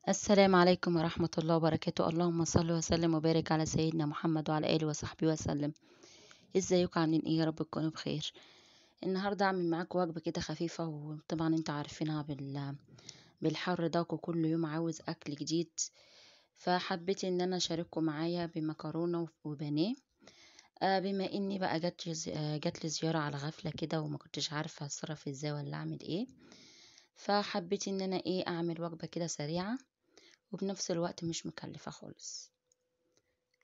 السلام عليكم ورحمة الله وبركاته. اللهم صل وسلم وبارك على سيدنا محمد وعلى آله وصحبه وسلم. ازيكم عاملين ايه؟ يا رب تكونوا بخير. النهارده اعمل معاكم وجبة كده خفيفة، وطبعا انتوا عارفينها بالحر ده، وكل يوم عاوز اكل جديد، فحبيت ان انا اشارككم معايا بمكرونه وبانيه. بما اني بقى جات لي زيارة على غفلة كده، وما كنتش عارفه اتصرف ازاي ولا اعمل ايه، فحبيت ان انا اعمل وجبة كده سريعة وبنفس الوقت مش مكلفة خالص.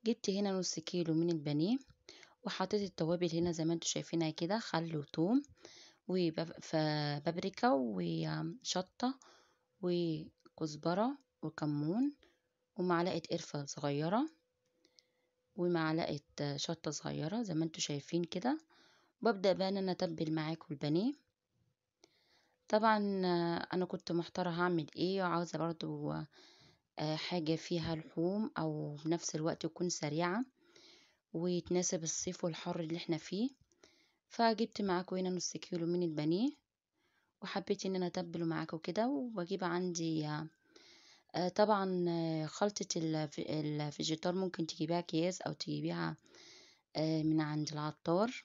جبت هنا نص كيلو من البانيه، وحطيت التوابل هنا زي ما انتوا شايفينها كده، خل وثوم وبابريكا وشطه وكزبره وكمون ومعلقة قرفه صغيرة ومعلقة شطه صغيرة زي ما انتوا شايفين كده. وببدا بقى ان انا اتبل معاكم البانيه. طبعا انا كنت محتارة هعمل ايه، وعاوزه برضو حاجة فيها لحوم او بنفس الوقت تكون سريعة وتناسب الصيف والحر اللي احنا فيه. فجبت معاكم هنا نص كيلو من البانيه، وحبيت ان انا اتبله معاكم كده. واجيب عندي طبعا خلطه الفيجيتار، ممكن تجيبيها اكياس او تجيبيها من عند العطار،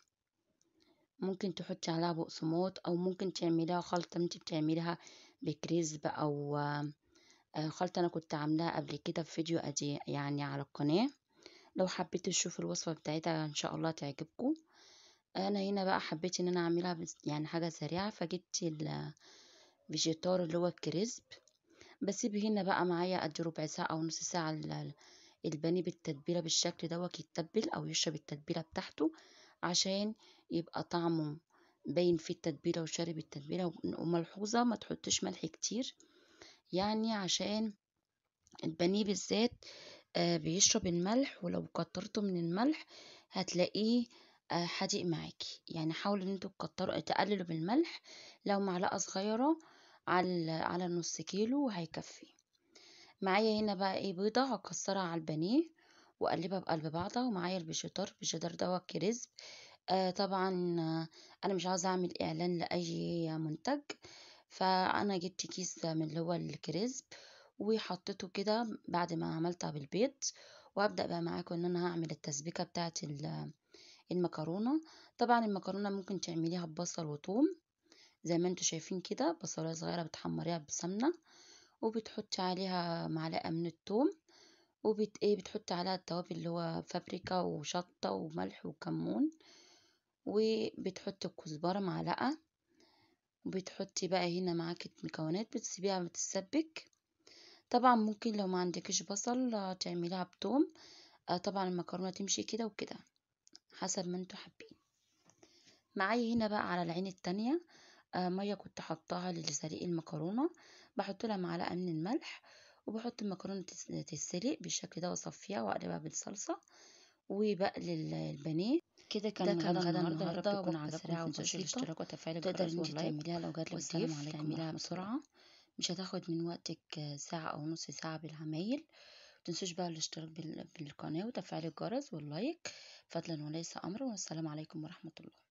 ممكن تحطي عليها بقسماط، او ممكن تعمليها خلطه انت بتعمليها بكريسب، او خلطه انا كنت عاملاها قبل كده في فيديو ادي يعني على القناة، لو حبيتوا تشوفوا الوصفة بتاعتها ان شاء الله تعجبكم. انا هنا بقى حبيت ان انا اعملها يعني حاجة سريعة، فجبت الفيجيتار اللي هو الكريسب. بسيب هنا بقى معايا قد ربع ساعة او نص ساعة البانيه بالتتبيله بالشكل دوت، يتبل او يشرب التتبيله بتاعته عشان يبقى طعمه باين فيه التتبيله وشارب التتبيله. وملحوظه ما تحطش ملح كتير، يعني عشان البانيه بالذات بيشرب الملح، ولو كترته من الملح هتلاقيه حادق معاكي. يعني حاولوا ان انتوا تقللوا بالملح، لو معلقه صغيرة على نص كيلو هيكفي. معايا هنا بقى بيضة هكسرها على البانيه واقلبها بقلب بعضها، ومعايا الفيجيتار. الفيجيتار دوت كريسب. طبعا انا مش عاوزه اعمل اعلان لاي منتج، فانا جبت كيس من اللي هو الكريسب وحطيته كده بعد ما عملتها بالبيض. وابدا بقى معاكم ان انا هعمل التسبيكه بتاعه المكرونه. طبعا المكرونه ممكن تعمليها ببصل وثوم زي ما انتوا شايفين كده، بصلايه صغيرة بتحمريها بسمنه وبتحطي عليها معلقه من الثوم، وبت ايه بتحطي عليها التوابل اللي هو بابريكا وشطه وملح وكمون، وبتحطي الكزبره معلقه، وبتحطي بقى هنا معاكي المكونات، بتسيبيها بتتسبك. طبعا ممكن لو ما عندكيش بصل تعمليها بتوم. طبعا المكرونه تمشي كده وكده حسب ما انتوا حابين. معايا هنا بقى على العين التانية مية كنت حطاها لسليق المكرونه، بحط لها معلقه من الملح، وبحط المكرونه تتسلق بالشكل ده، واصفيها واقلبها بالصلصه، وبقلي البانيه كده. كان غدا النهارده وجبة سريعة وبسيطة، تقدر انت تعمليها لو جاتلك ضيف، تعمليها بسرعة، مش هتاخد من وقتك ساعة او نص ساعة بالعمايل. متنسوش بقى الاشتراك بالقناة وتفعيل الجرس واللايك فضلا وليس امرا، والسلام عليكم ورحمة الله.